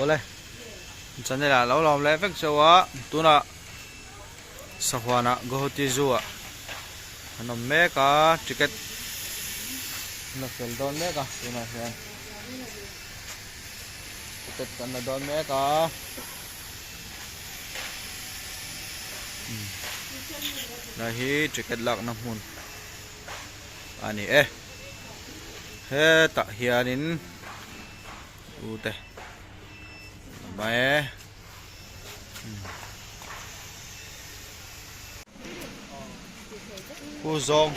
Awle channel ah lo lawm leh vek chauh a tunah sahuanah Guwahati Zoo ah an awm mek a ticket an la fel dawn mek a tunah hian ticket kan la dawn mek a lai hi ticket lakna hmun a ni e hetah hianin. U te mai e khu zawng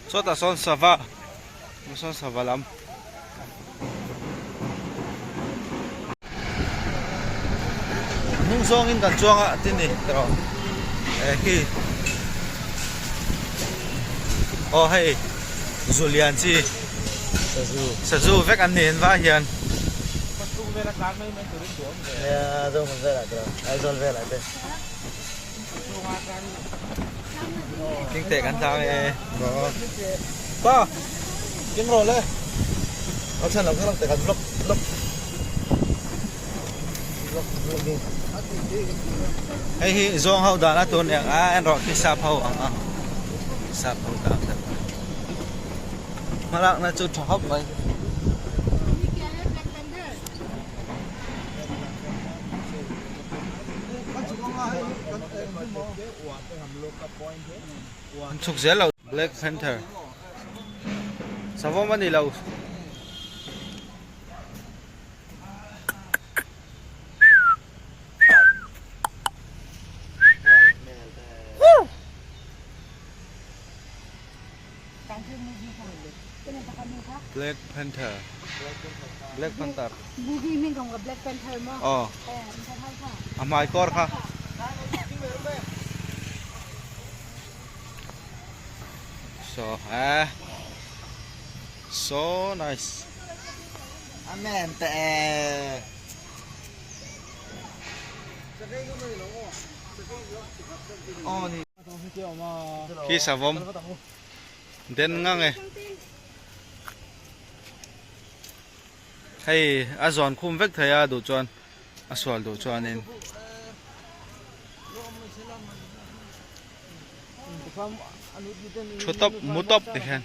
Sawtah sawn sava sawn sava lam hnung zawngin kan chuang a tin ni tawh eh khi aw hei zulian chi. Sazu. Sazu vek an ni en va hian. Kawtchung vela tlan mai mai turin duh awm ve. Nia Zohmun velah te Aizawl velah te. King teh kan tlang e. Pa. King rawh le. Ka chhan lo ka lam te kan vlog vlog. Vlog vlogging. Hei hi zawng ho dan a tun eng a en rawh khi sap ho ang a. Sap ho dan. Hmalakna chu tha khawp mai. An chhuk zel lo. Black Panther. Savawm a ni lo. Black Panther Black Panther Movie hming kawng ka Black Panther maw? Aw. A hmai kawr kha. So eh so nice. Amen te e. Aw ni. Khi savawm den ngang e hei a zawn khum vek thei a duh chuan a sual duh chuanin thu tawp mu tawp ti hian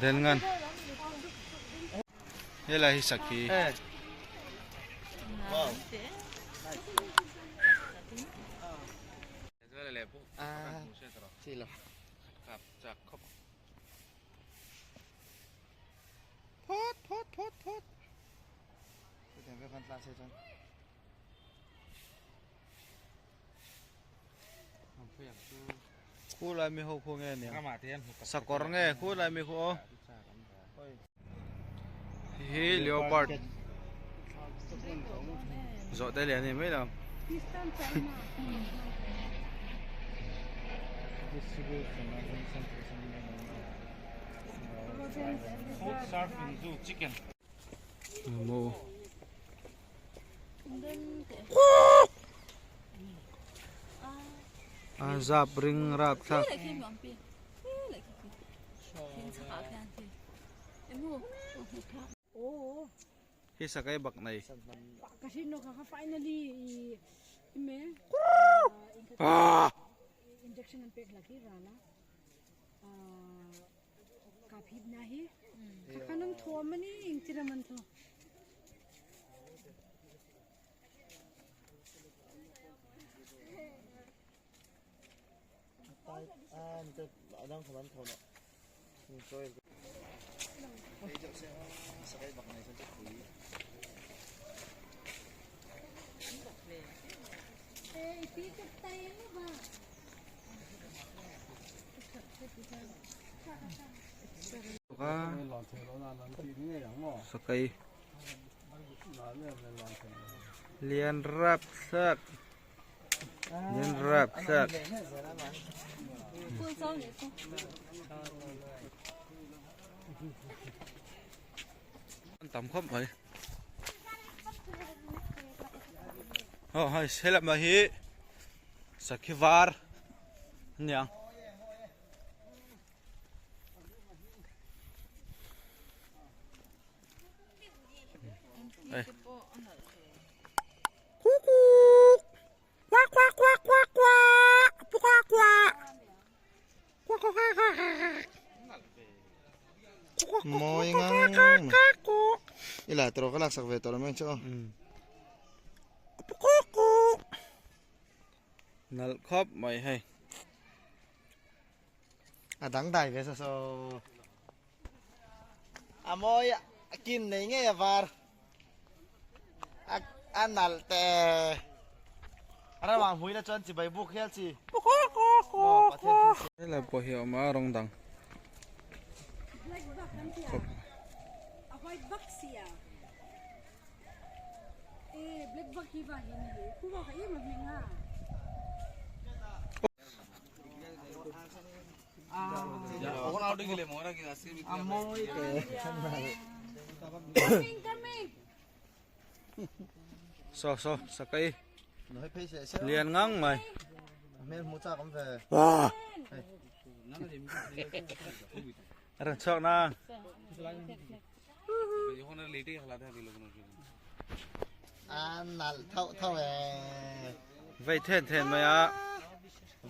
den ngan helai hi sakhi. Khu lai mi ho khu nge nia sakawr nge khu lai mi khu aw hi leopard zawh te lian ni mai lo. Mo. A zap ring rap thlak. Hi sakai bak nei. Ka hrin no ka finally i me injection an pek laki rala ka phit na hi ka kanan thom ani ing tiraman to Sakai. Lian rap thlak lian rap thlak. An tam khawp mai. Aw hei helama hi sakhi var a ni ang. Hey. Mawi ngang i la tawh ka laksak ve tawh lo mai chu aw. Nalh khawp mai hei. A dangdai ve sa saw. A mawi a kin nei ngei a var a nalh te a ramah hmui la chuan chibai buk hial chi maw Pathian thil siam. Helai pawh hi a awm a rawng dang Black buck an tia a white buck sia e black buck hi va hi ni khu va ka em a hming a. So so sakai lian ngang mai. Ran chhuak na. Vei then then mai a.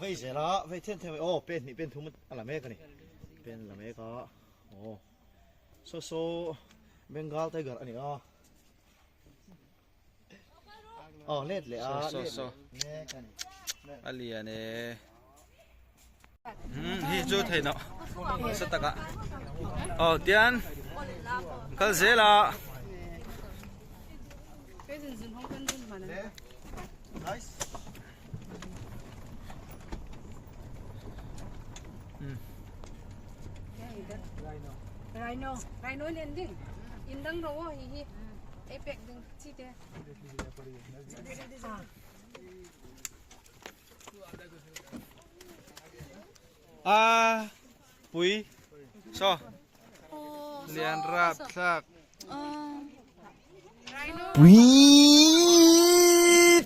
Vei zel a, vei then then mai aw pen hnih pen thum a la mek a ni. Pen la mek a aw so so Bengal tiger a ni a. Aw let leh a so so mek a ni. A lian e. Hi chu thei no sa taka. Aw tian kal zel a. Nice. Rhino, rhino lian ding. In dang ro hi hi. Ei pek ding chi te. A pui so lian rap thlak. Pui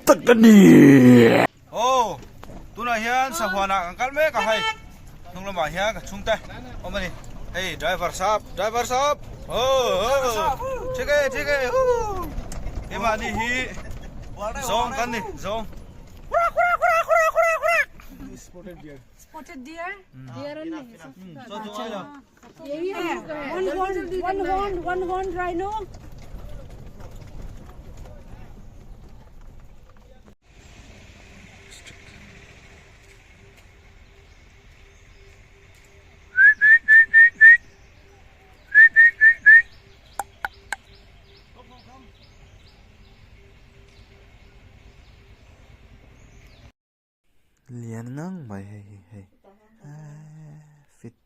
tak a ni. Aw tunah hian sahuanah kan kal mek a hei hnung lamah hian ka chhungte awm a ni hei driver sap driver sap aw thik e thik e keimahni hi zawng kan ni zawng Spotted deer. Deer an ni. One horn, one horn, one horn rhino. Lian ngang mai hei hi hei eee fit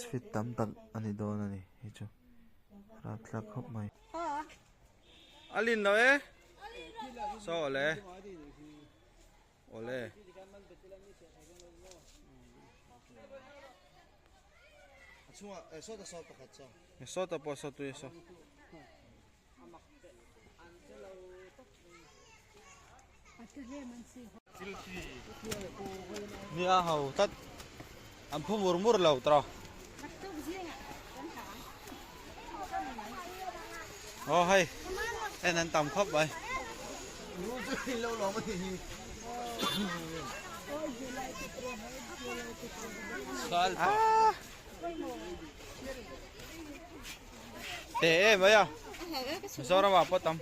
fit tam tak a ni dawn a ni hei chu rapthlak khawp mai. A lin lo e saw awle awle. Sawta pawh saw tui saw. Nia ho tlat an phu mur mur lo tawh aw hei en an tam khawp mai. Te em mai a Mizoram ah pawh tam.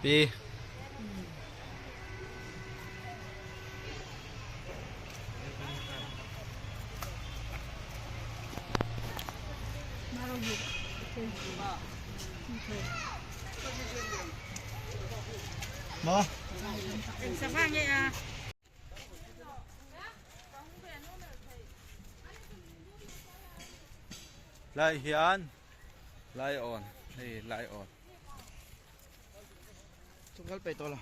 Pi. Maw? Eng sangha nge a? Lai hian lion hei lion. Chu kal peih tawh lo.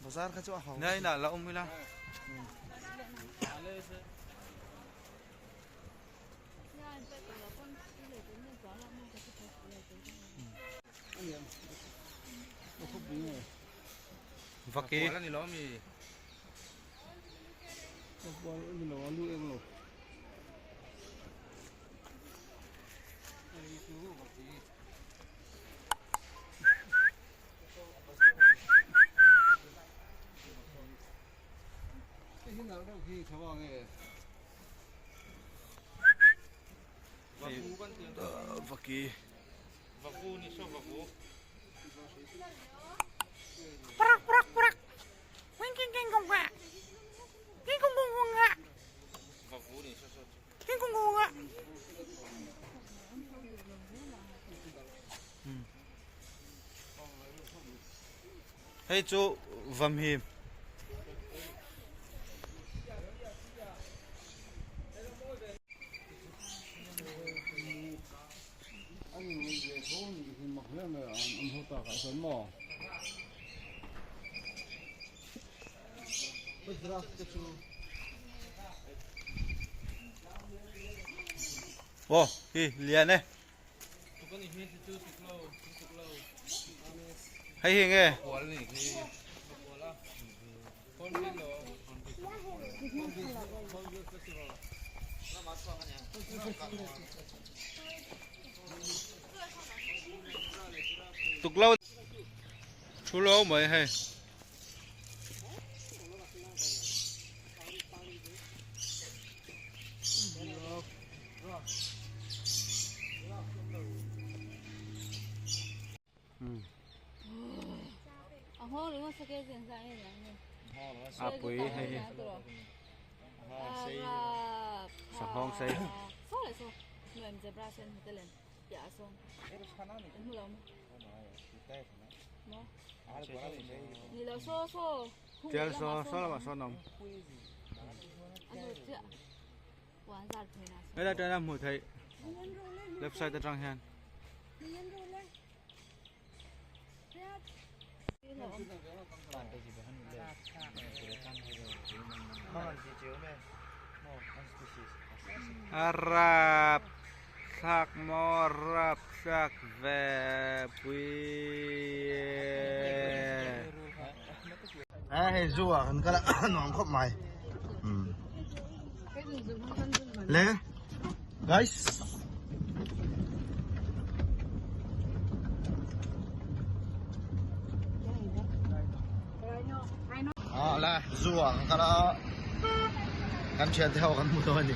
Bazar kha chu a hau. Nia inah la awm ila. Vaki. Vaki. Hei chu vamhim. Aw hi lian e. Hei hi nge? Tuklo thu lo mai hei. A pui hei hi sanghawng sei tial saw saw lamah sawn a awm helai tana hmuh theih left side atang hian. A rap thlak maw rap thlak ve pui e. A hei zu ah kan kal a nuam khawp mai le guys. A la zu ah kan kal a kan thian te ho kan hmu dawn a ni.